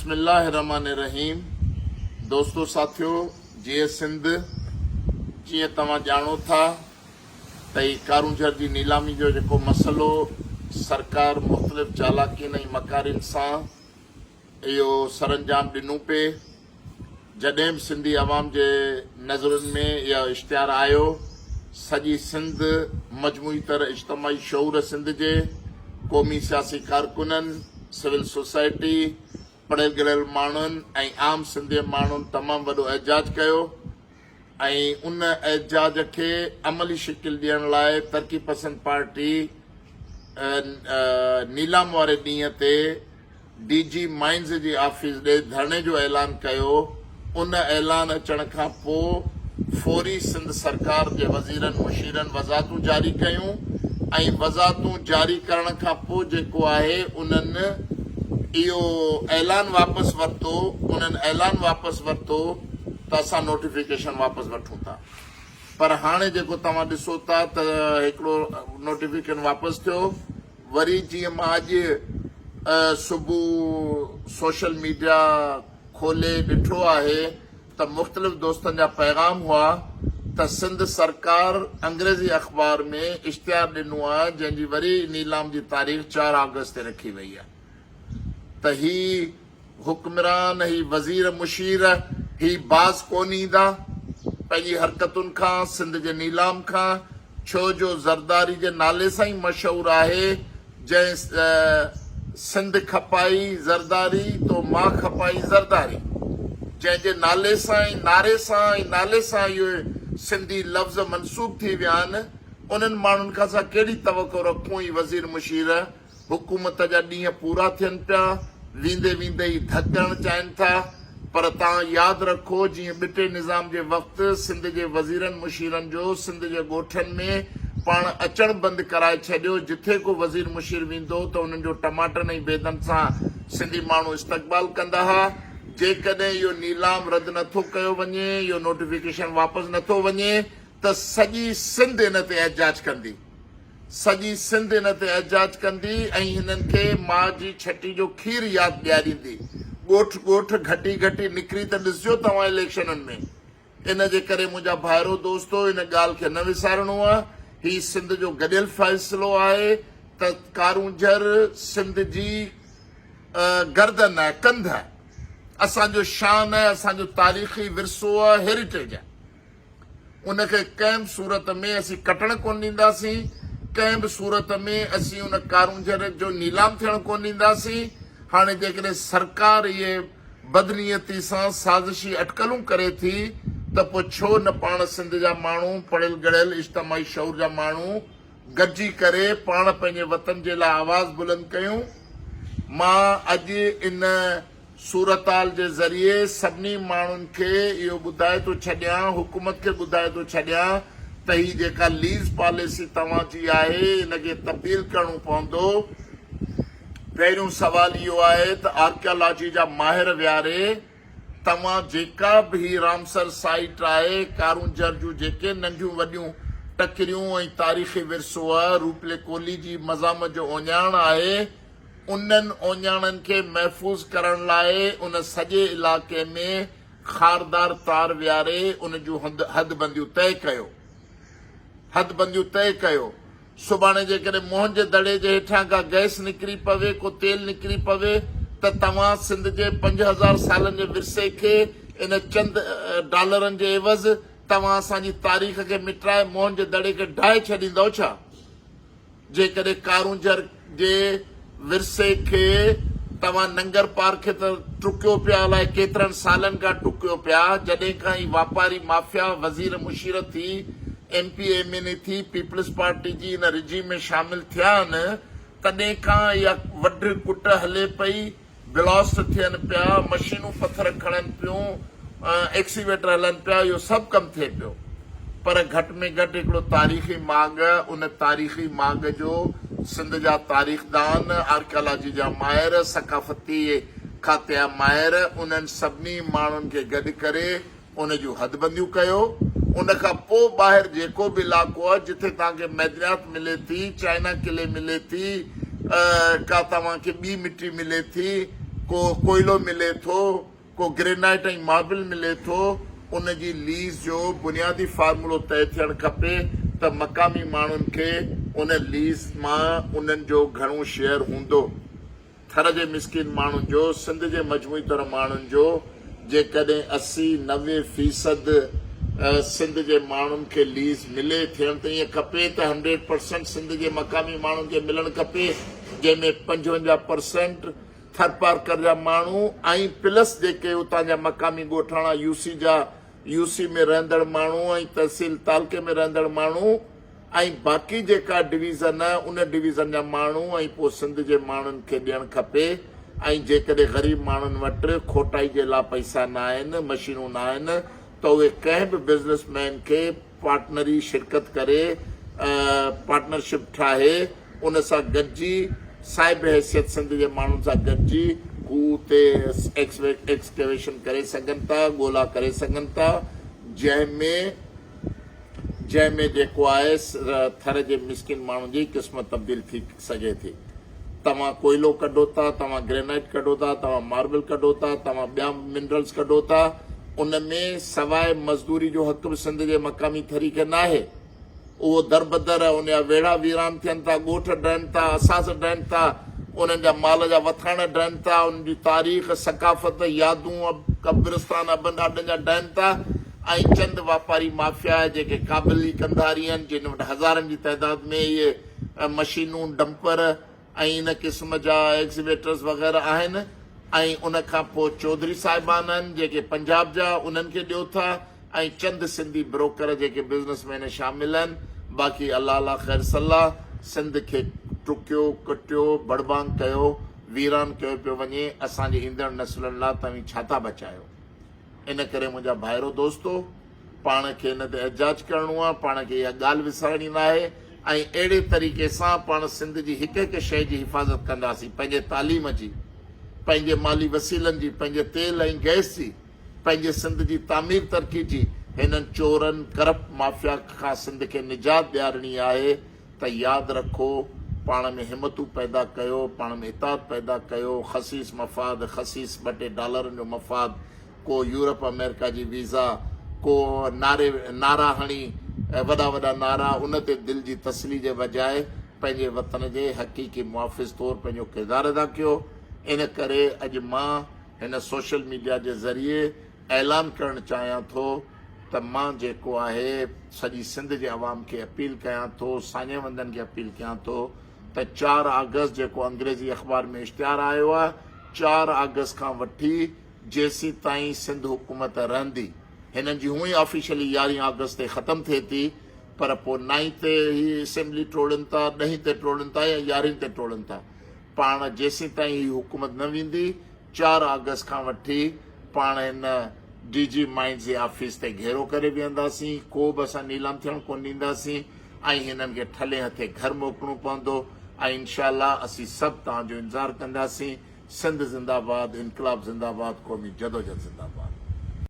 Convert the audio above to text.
بسم الله الرحمٰن الرحيم دوستو ساٿيو جيئي سنڌ جيئن توهان ڄاڻو ٿا ته هي ڪارونجهر جي نيلامي جو جيڪو مسئلو سرڪار مختلف چالاڪين ۽ مڪارين سان اهو سرانجام ڏنو پئي جڏهن به سنڌي عوام جي نظرن ۾ اهو اشتهار آيو، سڄي سنڌ، مجموعي طرح اجتماعي شعور سنڌ جي، قومي سياسي ڪارڪنن، سول سوسائٽي، پڙهيل ڳڙهيل ماڻهن ۽ عام سنڌي ماڻهن تمام وڏو احتجاج ڪيو ۽ ان احتجاج کي عملي شڪل ڏيڻ لاء ترقي پسند پارٽي نيلام واري ڏينهن تي ڊي جي مائنز جي آفيس ڏي ڌرڻي جو اعلان ڪيو، ان اعلان اچڻ کان پوء فوري سنڌ سرڪار جي وزيرن مشيرن وضاحتون جاري ڪيون ۽ وضاحتون جاري ڪرڻ کان پوء جيڪو آهي انهن اهو اعلان واپس ورتو، انهن اعلان واپس ورتو ته اسان نوٽيفڪيشن واپس وٺون ٿا پر هاڻي جيڪو توهان ڏسو ٿا ته هڪڙو نوٽيفڪيشن واپس ٿيو. وري جيئن مان اڄ صبح سوشل ميڊيا کولي ڏٺو آهي ته مختلف دوستن جا پيغام هئا ته سنڌ سرڪار انگريزي اخبار ۾ اشتهار ڏنو آهي جنهن جي وري نيلام جي تاريخ چار آگسٽ تي رکي وئي آهي ته هي حڪمران، هي وزير مشير، هي باز ڪونه ايندا پنهنجي حرڪتن کان، سنڌ جي نيلام کان، ڇو جو زرداري جي نالي سان ئي مشهور آهي، جنهن سنڌ کپائي زرداري تو مان کپائي زرداري، جنهن جي نالي سان ۽ نعري سان ۽ نالي سان اهي سنڌي لفظ منسوب ٿي ويا آهن، انهن ماڻهن کان اسان ڪهڙي توقع رکون هي وزير مشير حڪومت جا ڏينهن پورا ٿين پيا، ويندي ويندي ئي ڌڪ ڪرڻ چاهين ٿا، پر توهان ياد رکو جيئن ٻٽي نظام جي وقت سنڌ جي وزيرن مشيرن جو سنڌ جي ڳوٺن ۾ پاڻ اچڻ بند ڪرائي ڇڏيو، جٿي ڪو وزير مشير ويندو ته انهن جو ٽماٽن ۽ بيدن سان سنڌي ماڻهو استقبال ڪندا ها، جيڪڏهن اهو نيلام رد نٿو ڪيو وڃي، اهو نوٽيفڪيشن واپس نٿو وڃي ته سڄي سنڌ ان تي احتجاج ڪندي. سڄي سنڌ ان تي احتجاج ڪندي ۽ هنن کي ماء جي ڇٽي جو کير ياد ڏياريندي. ڳوٺ ڳوٺ، گهٽي گهٽي نڪري ته ڏسجو توهان اليڪشنن ۾. ان جي ڪري منهنجا ڀائرو دوستو ان ڳالهه کي نه وسارڻو آ. هي سنڌ جو گڏيل فيصلو آهي ته ڪارونجهر سنڌ جي گردن آهي، ڪنڌ آهي. اسان جو شان آهي، اسان جو تاريخي ورثو آهي، هيريٽيج آهي. ان کي ڪنهن به صورت ۾ اسين ڪٽڻ ڪونه ڏينداسين، ڪنهن به صورت ۾ اسين ان ڪارونجهر جو نيلام ٿيڻ ڪونه ڏينداسين، هاڻي جيڪڏهن سرڪار اهي بدنيتي سان سازشي اٽڪلون ڪري ٿي ته پوء ڇو نه پاڻ سنڌ جا ماڻهو پڙهيل ڳڙهيل اجتماعي شعور جا ماڻهو گڏجي ڪري پاڻ پنهنجي وطن جي لاء آواز بلند ڪيون، مان اڄ ان. صورتحال جي ذريعي سڀني ماڻهن کي اهو ٻڌائي ٿو ڇڏيان، حڪومت کي ٻڌائي ٿو ڇڏيان ته هي جيڪا ليز پاليسي توهان جي آهي ان کي تبديل ڪرڻو پوندو. پهريون سوال اهو آهي ته آرڪيالاجي جا ماهر ويهاري توهان جيڪا به هي رامسر سائيٽ آهي، ڪارونجهر جون جيڪي ننڍيون وڏيون ٽڪريون ۽ تاريخي ورثو روپلي ڪولهي جي مزاحمت جو اهڃاڻ آهي، انهن اهڃاڻن کي محفوظ ڪرڻ لاء ان سڄي علائقي ۾ خاردار تار ويهاري ان جون حدبنديون طئي ڪيو. حدبنديون طئي ڪيو. سڀاڻي جيڪڏهن موهن جي دڙي جي هيٺيان ڪا گئس نڪري پوي، ڪو تيل نڪري پوي ته توهان سنڌ جي 5000 سالن جي ورثي کي ان چند ڊالرن جي عيوض توهان اسان جي تاريخ کي مٽرائي موهن جي دڙي کي ڊاهي ڇڏيندؤ ڇا؟ جيڪڏهن ڪارونجهر جي ورثي کي توهان ننگر پارکي ته ٽڪيو پيا الائي ڪيترن سالن کان ٽڪيو پيا جڏهن کان هي واپاري مافيا وزير مشير ٿي M P M N A ٿي پيپلز پارٽي جي ان رجيم ۾ شامل ٿيا آهن تڏهن کان اها وڍ ڪٽ هلي پئي بلاسٽ ٿين پيا، مشينون پٿر کڻن پيون، ايڪسيويٽر هلن پيا، اهو سڀ ڪم ٿئي پيو. پر گهٽ ۾ گهٽ هڪڙو تاريخي ماڳ، ان تاريخي ماڳ جو سنڌ جا تاريخدان، آرڪيالاجي جا ماهر، ثقافتي کاتي جا ماهر، انهن سڀني ماڻهن کي گڏ ڪري ان جون حدبنديون ڪيو. ان کان پوء ٻاهر جيڪو به علائقو آهي جتي توهان کي معدنيات ملي ٿي، چائنا ڪلي ملي ٿي، ڪا توهان کي ٻي مٽي ملي ٿي، ڪو ڪوئلو ملي ٿو، ڪو گرينائيٽ ۽ ماربل ملي ٿو، ان جي ليز جو بنيادي فارمولو طئي ٿيڻ کپي ته مقامي ماڻهن کي ان ليز مان انهن جو گهڻو شيئر هوندو. ٿر جي مسڪين ماڻهن جو، سنڌ جي مجموعي طور ماڻهن جو جيڪڏهن 80، 90 فيصد سنڌ جي ماڻهن کي ليز ملي، ٿيڻ ته ائين کپي ته هنڊريڊ پرسنٽ سنڌ جي مقامي ماڻهن کي ملڻ کپي، جنهن ۾ 55 پرسنٽ ٿرپارڪر جا ماڻهو ۽ پلس جيڪي اتان جا مقامي ڳوٺاڻا يو سي جا يو سي ۾ رهندڙ ماڻهو ۽ تحصيل تعلقي ۾ رهندڙ ماڻهو ۽ باقي جيڪا ڊويزن ان ڊويزن جا ماڻهو ۽ پوء سنڌ جي ماڻهن کي ڏيڻ کپي ۽ جيڪڏهن غريب ماڻهن وٽ کوٽائي جي لا پئسا ناهن مشينون ناهن ته اهي ڪنهن به بزنس مين کي پارٽنري شرڪت ڪري پارٽنرشپ ٺاهي ان سان گڏجي صاحب حيثيت سنڌ جي ماڻهن سان گڏجي هو اتي ايڪسڪيويشن ڪري سگهن ٿا ڳولا ڪري سگهن ٿا جنهن ۾ جنهن ۾ جيڪو آهي ٿر جي مسڪين ماڻهن جي قسمت تبديل ٿي سگهي ٿي. توهان ڪوئلو ڪڍو ٿا، توهان گرينائيٽ ڪڍو ٿا، توهان ماربل ڪڍو ٿا، توهان ٻيا منرلز ڪڍو ٿا، ان ۾ سواء مزدوري جو حق به سنڌ جي مقامي ٿري کي ناهي. اهو دربدر، ان جا ويڙها ويران ٿين ٿا، ڳوٺ ڊهن ٿا، اثاث ڊهن ٿا، انهن جا مال جا وٿاڻ ڊهن ٿا، انهن جي تاريخ، ثقافت، يادون، قبرستان ابن ڏاڏن جا ڊهن ٿا. ۽ چند واپاري مافيا جيڪي ڪابلي قنڌاري آهن جن وٽ هزارن جي تعداد ۾ اهي مشينون ڊمپر ۽ ان قسم جا ايگزيويٽرز وغيره آهن ۽ ان کان پوء چوڌري صاحبان آهن جيڪي پنجاب جا انهن کي ڏيو ٿا ۽ چند سنڌي بروڪر جيڪي بزنس مين شامل آهن باقي الله الله خير صلح سنڌ کي ٽڪيو ڪٽيو بڙبانگ ڪيو ويران ڪيو پيو وڃي اسان جي ايندڙ نسلن لا توهين ڇا ٿا بچايو. ان ڪري منهنجا ڀائرو دوستو! پاڻ کي ان تي احتجاج ڪرڻو آهي، پاڻ کي اها ڳالهه وسارڻي ناهي ۽ اهڙي طريقي سان پاڻ سنڌ جي هڪ هڪ شيء جي حفاظت ڪنداسين، پنهنجي تعليم جي، پنهنجي مالي وسيلن جي، پنهنجي تيل ۽ گئس جي، پنهنجي سنڌ جي تعمير ترقي جي، هنن چورن، ڪرپٽ مافيا کان سنڌ کي نجات ڏيارڻي آهي. ته ياد رکو، پاڻ ۾ همتون پيدا ڪيو، پاڻ ۾ اتحاد پيدا ڪيو، خسيس مفاد، خسيس ٻه ٽي ڊالرن جو مفاد، ڪو يورپ آمريڪا جي ويزا، ڪو نعري نعرا هڻي وڏا وڏا نعرا، ان تي دل جي تسلي جي بجاء پنهنجي وطن جي حقيقي محافظ طور پنهنجو ڪردار ادا ڪيو. ان ڪري اڄ مان هن سوشل ميڊيا جي ذريعي اعلان ڪرڻ چاهيان ٿو ته مان جيڪو آهي سڄي سنڌ جي عوام کي اپيل ڪيان ٿو ساڃهه وندن کي اپيل ڪيان ٿو ته چار آگسٽ جيڪو انگريزي اخبار ۾ اشتهار آيو آهي چار آگسٽ کان وٺي جيسيتائين سنڌ حڪومت رهندي هنن جي هونئن آفيشلي يارهين آگسٽ تي ختم ٿئي ٿي پر پوء نائين تي هي اسيمبلي ٽوڙين ٿا ڏهين تي ٽوڙين ٿا يا يارهين تي ٽوڙين ٿا پاڻ جيسيتائين هي حڪومت نه ويندي چار آگسٽ کان وٺي پاڻ هن ڊي جي مائنز جي آفيس تي گهيرو ڪري ويهنداسين، ڪو به اسان نيلام ٿيڻ ڪونه ڏينداسين ۽ هنن کي ٺلهي هٿي گهر موڪلڻو پوندو ۽ انشاء الله اسين سڀ توهان جو انتظار ڪنداسين. سنڌ زنده باد، انقلاب زنده باد، قومي جدوجھد زنده باد.